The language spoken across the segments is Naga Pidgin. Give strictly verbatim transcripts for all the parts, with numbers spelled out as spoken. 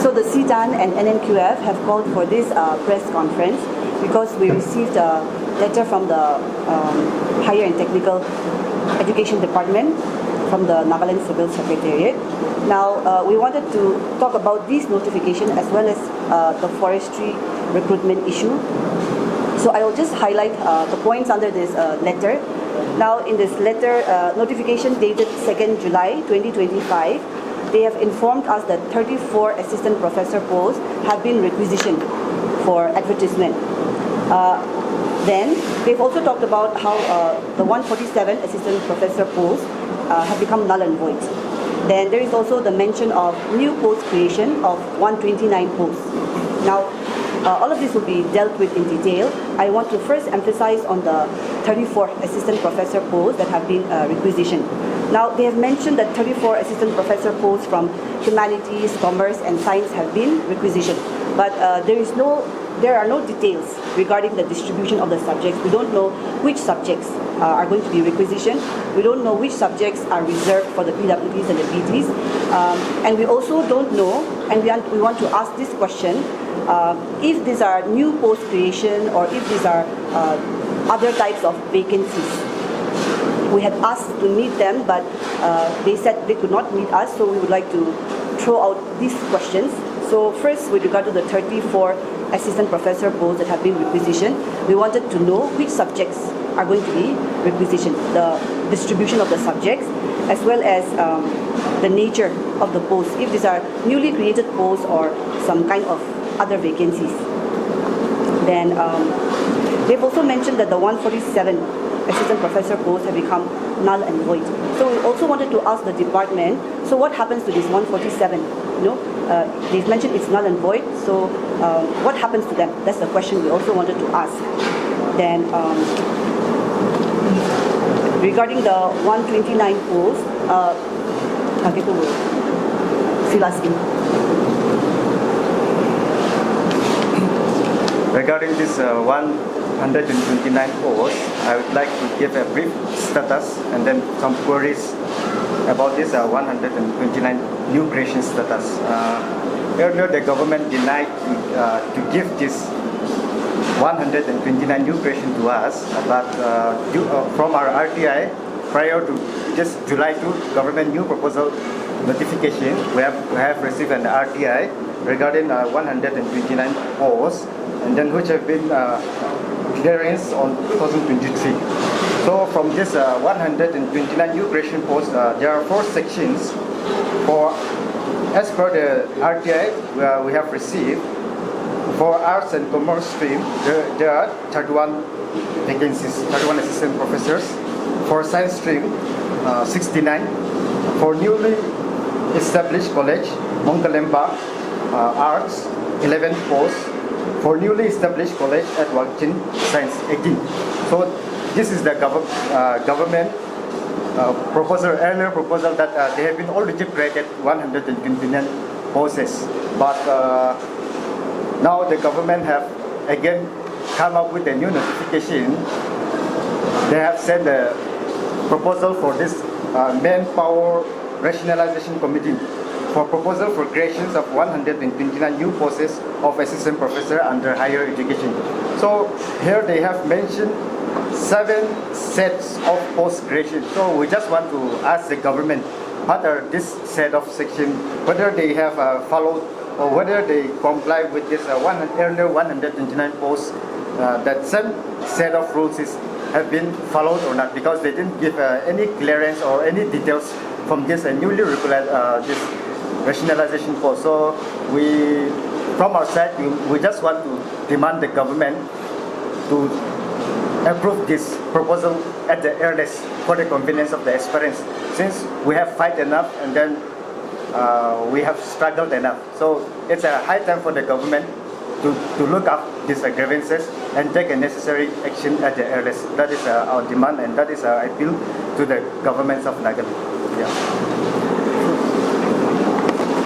So the C tan and N N Q F have called for this uh, press conference because we received a letter from the um, Higher and Technical Education Department from the Nagaland Civil Secretariat. Now, uh, we wanted to talk about this notification as well as uh, the forestry recruitment issue. So I will just highlight uh, the points under this uh, letter. Now, in this letter, uh, notification dated second July twenty twenty-five, they have informed us that thirty-four assistant professor posts have been requisitioned for advertisement. Uh, then they've also talked about how uh, the one forty-seven assistant professor posts uh, have become null and void. Then there is also the mention of new post creation of one twenty-nine posts. Now, uh, all of this will be dealt with in detail. I want to first emphasize on the thirty-four assistant professor posts that have been uh, requisitioned. Now, they have mentioned that thirty-four assistant professor posts from humanities, commerce, and science have been requisitioned, but uh, there is no, there are no details regarding the distribution of the subjects. We don't know which subjects uh, are going to be requisitioned. We don't know which subjects are reserved for the P W Ds and the P Ts. Um, and we also don't know, and we, we want to ask this question, uh, if these are new post creation or if these are uh, other types of vacancies. We had asked to meet them, but uh, they said they could not meet us, so we would like to throw out these questions. So first, with regard to the thirty-four assistant professor posts that have been requisitioned, we wanted to know which subjects are going to be requisitioned, the distribution of the subjects, as well as um, the nature of the posts, if these are newly created posts or some kind of other vacancies. Then um, they've also mentioned that the one forty-seven assistant professor posts have become null and void. So we also wanted to ask the department, so what happens to this one forty-seven? You know, uh, they've mentioned it's null and void. So uh, what happens to them? That's the question we also wanted to ask. Then um, regarding the one twenty-nine posts, uh, Kaketu will fill us in. Regarding this uh, one hundred twenty-nine posts, I would like to give a brief status and then some queries about this uh, one hundred twenty-nine new creation status. Uh, earlier, the government denied to, uh, to give this one hundred twenty-nine new creation to us, but uh, due, uh, from our R T I, prior to this July two government new proposal notification, we have, we have received an R T I regarding uh, one hundred twenty-nine posts, and then which have been uh, clearance on two thousand twenty-three. So from this uh, one hundred twenty-nine new creation posts, uh, there are four sections. For as per the R T I uh, we have received, for arts and commerce stream, there, there are thirty-one vacancies, thirty-one assistant professors. For science stream, uh, sixty-nine. For newly established college, Mongkalemba uh, Arts, eleven posts. For newly established college at Wakchin, science, eighteen. So this is the gov uh, government uh, proposal, earlier proposal that uh, they have been already created one hundred twenty-nine posts. But uh, now the government have again come up with a new notification. They have sent a proposal for this uh, manpower rationalization committee for proposal for creations of one hundred twenty-nine new posts of assistant professor under higher education. So here they have mentioned seven sets of post creation. So we just want to ask the government, what are this set of section, whether they have uh, followed or whether they comply with this uh, one, earlier one hundred twenty-nine posts, uh, that same set of rules is have been followed or not, because they didn't give uh, any clearance or any details from this uh, newly regulated uh, this rationalization post. So we, from our side, we, we just want to demand the government to approve this proposal at the earliest for the convenience of the aspirants, since we have fight enough and then uh, we have struggled enough. So it's a high time for the government to, to look up these uh, grievances and take a necessary action at the earliest. That is uh, our demand and that is our appeal to the governments of Nagaland. Yeah.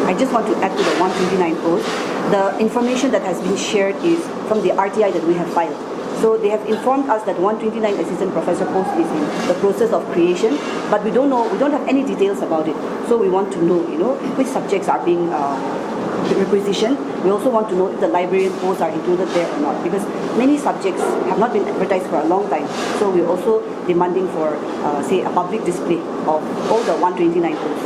I just want to add to the one twenty-nine post. The information that has been shared is from the R T I that we have filed. So they have informed us that one twenty-nine assistant professor post is in the process of creation, but we don't know, we don't have any details about it. So we want to know, you know, which subjects are being uh, requisition. We also want to know if the librarian posts are included there or not, because many subjects have not been advertised for a long time. So we're also demanding for, uh, say, a public display of all the one twenty-nine posts.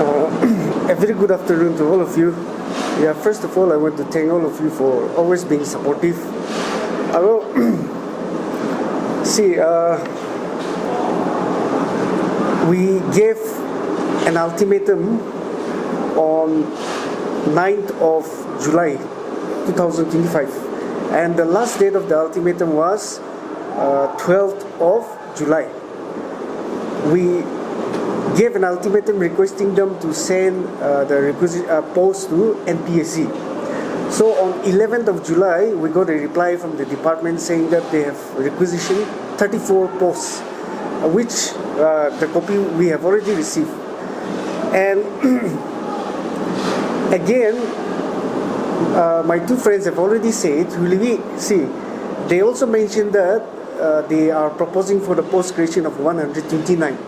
Uh, a very good afternoon to all of you. Yeah, first of all, I want to thank all of you for always being supportive. Aro, see, uh, we gave an ultimatum on ninth of July two thousand twenty-five, and the last date of the ultimatum was uh, twelfth of July. We gave an ultimatum requesting them to send uh, the requisite uh, post to N P S C. So on eleventh of July, we got a reply from the department saying that they have requisitioned thirty-four posts, uh, which uh, the copy we have already received. And again, uh, my two friends have already said, Huliwi, see, they also mentioned that uh, they are proposing for the post creation of one hundred twenty-nine.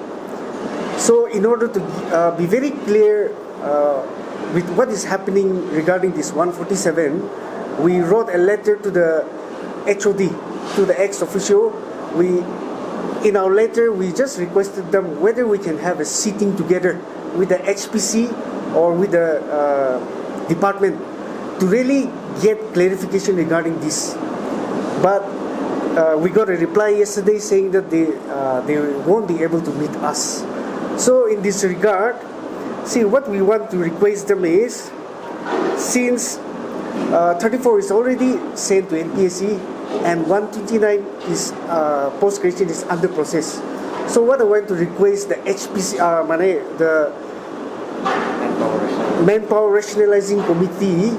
So, in order to uh, be very clear uh, with what is happening regarding this one forty-seven, we wrote a letter to the H O D, to the ex officio. We, in our letter, we just requested them whether we can have a sitting together with the H P C or with the uh, department to really get clarification regarding this. But uh, we got a reply yesterday saying that they uh, they won't be able to meet us. So in this regard, see, what we want to request them is, since uh, thirty-four is already sent to N P S C and one twenty-nine is uh, post creation is under process. So what I want to request the H P C, uh, mane, the manpower rationalizing committee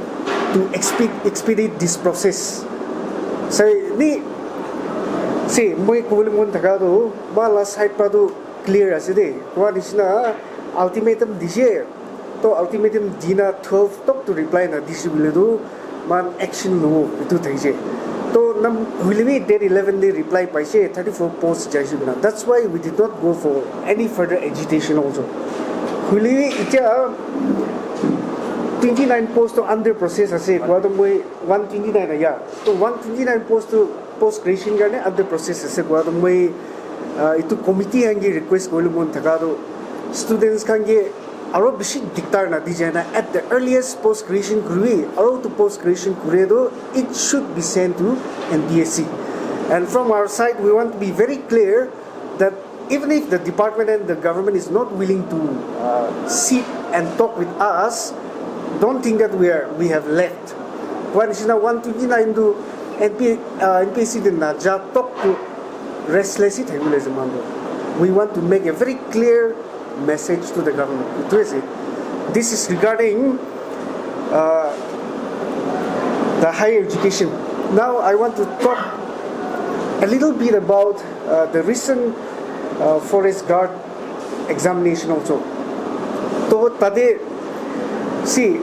to expe- expedite this process. Sai ni, si, moi kobole mon thaka tu, ma la side pa tu clear ase de. Koa nishina ultimatum dise. To ultimatum dina twelve tok tu reply na dise bole tu, man action lobo itu thaise. To nam huile bi date eleven de reply paise, thirty-four post jaise bina. That's why we did not go for any further agitation also. Huile bi itya twenty-nine post to under process ase, koa to moi one twenty-nine aya. To one twenty-nine post to post creation karne under process ase, koa to moi uh, itu committee khan ke request koile mon thaka to students khan ke aro bishi diktar na di jai na, at the earliest post creation kuribi, aro to post creation kure to it should be sent to N P S C. And from our side, we want to be very clear that even if the department and the government is not willing to uh, sit and talk with us, don't think that we are we have left. One is now one twenty-nine to N P, uh, N P S C din na ja talk to restless it hangule zamando. We want to make a very clear message to the government. Itu ase. This is regarding uh, the higher education. Now I want to talk a little bit about uh, the recent uh, forest guard examination also. To tade, see,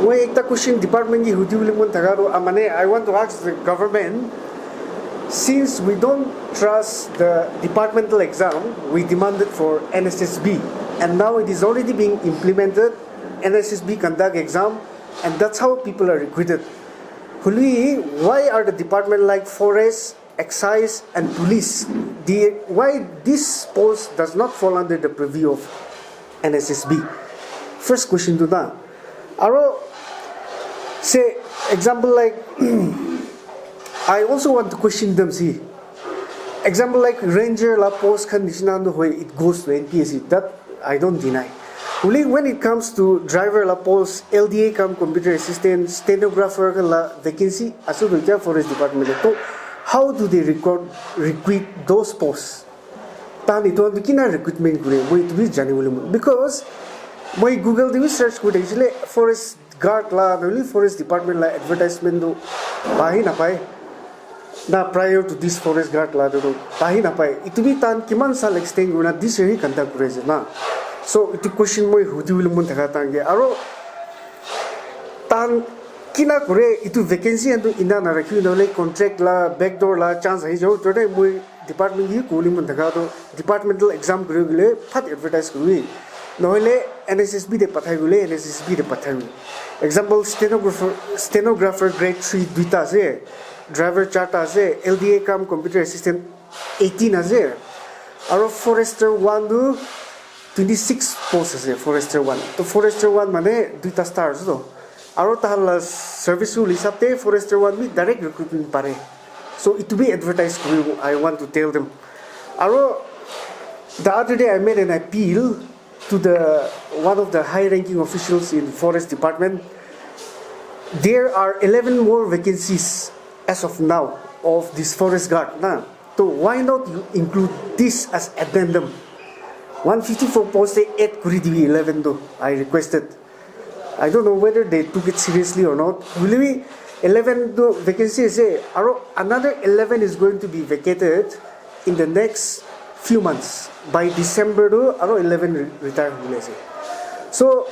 moi ekta question department ki hudi bole mon thaka to, ah, mane, I want to ask the government, since we don't trust the departmental exam, we demanded for N S S B, and now it is already being implemented. N S S B conduct exam, and that's how people are recruited. Huli, why are the department like forest, excise, and police? The, why this post does not fall under the purview of N S S B? First question to na. Aro, say, example like, I also want to question them, see. Example like ranger la post khan nishina no hoi, it goes to N P S C. That I don't deny. Only when it comes to driver la post, L D A cum computer assistant, stenographer la vacancy, asu tu kya forest department to, how do they record, recruit those posts? Tani to kina recruitment kure, moi tu bi jani bole mon. Because moi Google te bi search kuri thakisile, forest guard la, nohole forest department la advertisement tu pahi napai. Na prior to this forest guard la tu pahi napai. Itu bi tan kiman sal extend kurina this year hi conduct kuri ase na. So itu question moi hudi bole mon thaka tan ke. Aro tan kina kure itu vacancy antu ina na rakhi nohole contract la backdoor la chance ahi jao. Today moi department hi kuli mon thaka to departmental exam kuri gule phat advertise kuri. Nohole N S S B te pathai bole, N S S B te pathai bole. Example, stenographer, stenographer grade three duita ase, driver charta ase, L D A cum computer assistant eighteen ase, aro forester one tu twenty six post ase, forester one. To forester one mane duita star ase to. Aro tahan la service rule hisab te forester one bi direct recruitment pare. So itu bi advertise kuri, I want to tell them. Aro the other day I made an appeal to the one of the high ranking officials in forest department. There are eleven more vacancies as of now of this forest guard na. So why not you include this as addendum? One fifty-four post te add kuri dibi eleven tu, I requested. I don't know whether they took it seriously or not. Hoilebi eleven tu vacancy ase, aro another eleven is going to be vacated in the next few months. By December tu aro eleven re- retire hobole ase. So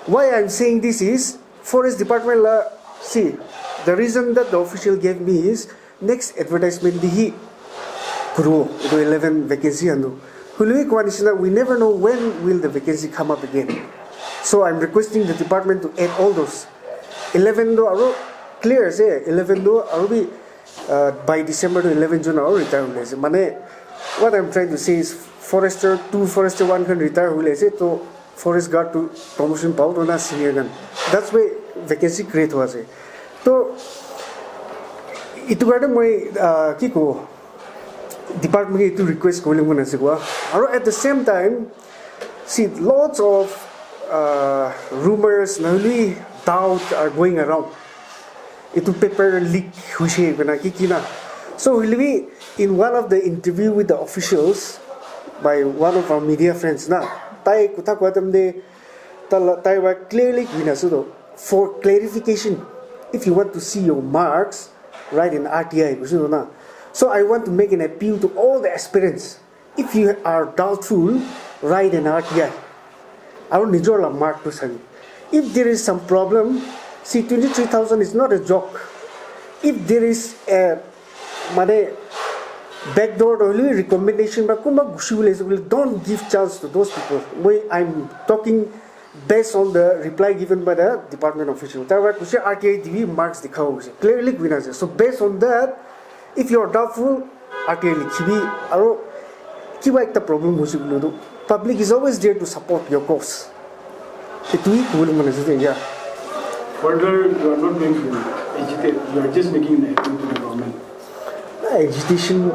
why I'm saying this is, forest department la, see, the reason that the official gave me is next advertisement te hi kuribo etu eleven vacancy khan tu. Hoilebi koa nishina, we never know when will the vacancy come up again. So I'm requesting the department to add all those eleven tu aro clear ase, eleven tu aro bi uh, by December tu eleven June aro retire hobole ase. Mane, what I'm trying to say is, forester two, forester one khan retire hobole ase, to forest guard tu promotion pao to na senior khan. That's why vacancy create hua ase. To itu karne moi uh, ki ko department ke itu request kobole mon ase koa. Aro at the same time, see, lots of uh, rumors, naholi doubt are going around. Itu paper leak hoise koina ki ki na. So hoilebi in one of the interview with the officials by one of our media friends na, tai kotha koa time te ta la- tai wa clearly koina ase to, for clarification, if you want to see your marks, write in R T I koise to na. So I want to make an appeal to all the aspirants. If you are doubtful, write an R T I. Aro nijor la mark tu sabi. If there is some problem, see, twenty-three thousand is not a joke. If there is a mane backdoor to hoilebi recommendation ba kunba gusi bole ase bole, don't give chance to those people. Moi, I'm talking based on the reply given by the department official. Tai wa kuise R T I dibi, marks dikhabo kuise. Clearly koina ase. So based on that, if you are doubtful, R T I likhibi, aro kiba ekta problem hoise koile tu, public is always there to support your cause. Etu hi kobole mon ase de, yeah. Further, you are not going to agitate, you are just making an appeal to the government. Na, agitation,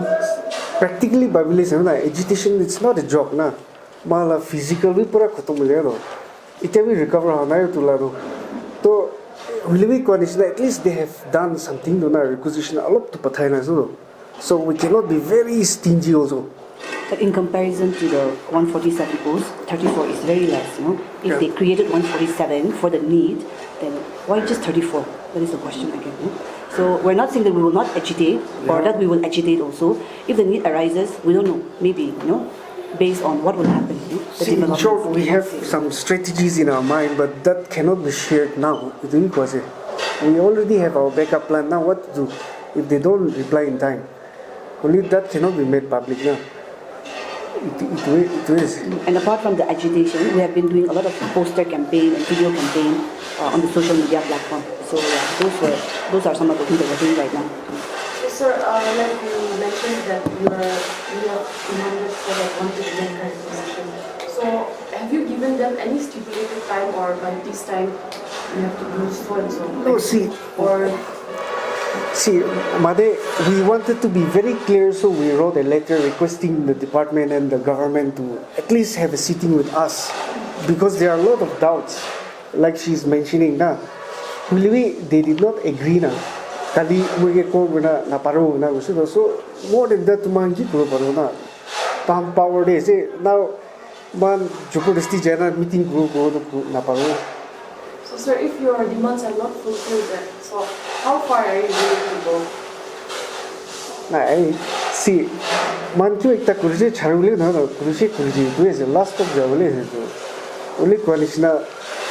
practically bhabile sabo na, agitation, it's not a joke na. Moila physical bi pura khatam hoile aro. Itya bi recover howa nai etu la tu. To, hoile bi koa nishina, at least they have done something to na, requisition olop tu pathai na ase to. So we cannot be very stingy also. But in comparison to the one forty-seven posts, thirty-four is very less, you know. If Yeah. They created one forty-seven for the need, then why just thirty-four? That is the question again, you know? So we're not saying that we will not agitate or Yeah. That we will agitate also. If the need arises, we don't know. Maybe, you know, based on what will happen, you know, the See, in developments short, we in have that field. Some strategies in our mind, but that cannot be shared now. Itu hi koa ase. We already have our backup plan now. What to do if they don't reply in time? Only that cannot be made public now. Itu, itu, itu is. And apart from the agitation, we have been doing a lot of poster campaign and video campaign uh, on the social media platform. So yeah, those were those are some of the things that we're doing right now. So, sir, uh, like you mentioned that you are you have demanded for that one fifty-nine kind of position. So, have you given them any stipulated time, or by this time you have to do so and so? No, see, Or See, Made, we wanted to be very clear, so we wrote a letter requesting the department and the government to at least have a sitting with us, because there are a lot of doubts, like she's mentioning na. Hoilebi they did not agree na. Kali moi ke call kurina naparo na koise to. So more than that, to moikhan ki kuribo paribo na. Tahan power de ase. Now moikhan jabardasti jai na meeting kuribo, kuribo to naparo. So, sir, if your demands are not fulfilled, then so how far are you willing to go? Na, eh, see, moikhan kyo ekta kurise, chharibole nohoi, kurise, kurise, etu ase, last tak jabole ase etu. Hoile koa nishina,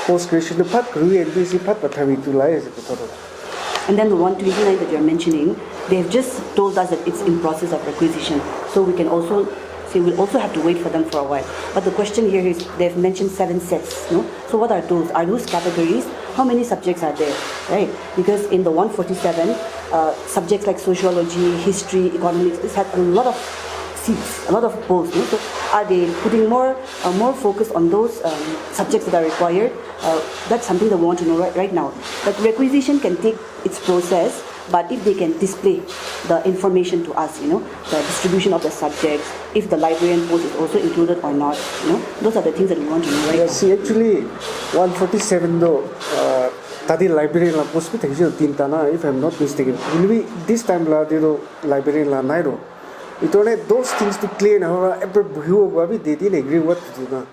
post creation tu phat kuribi, N P S C phat pathabi, etu lai ase kotha tu. And then the one twenty-nine that you're mentioning, they've just told us that it's in process of requisition. So we can also They will also have to wait for them for a while. But the question here is, they've mentioned seven sets, no? So what are those? Are those categories? How many subjects are there, right? Because in the one forty-seven, uh, subjects like sociology, history, economics, this had a lot of seats, a lot of posts, no? So are they putting more uh, more focus on those um, subjects that are required? Uh, that's something that we want to know right, right now. But requisition can take its process, but if they can display the information to us, you know, the distribution of the subjects, if the librarian post is also included or not, you know, those are the things that we want to know right Yeah, now. See, actually, one forty-seven though, uh, tadi library la post bi thakise tinta na, if I'm not mistaken. Will be this time la, they do library la nai ro. Itone those things to clear na hora, ever buhiwo ba bi they didn't agree what to do na.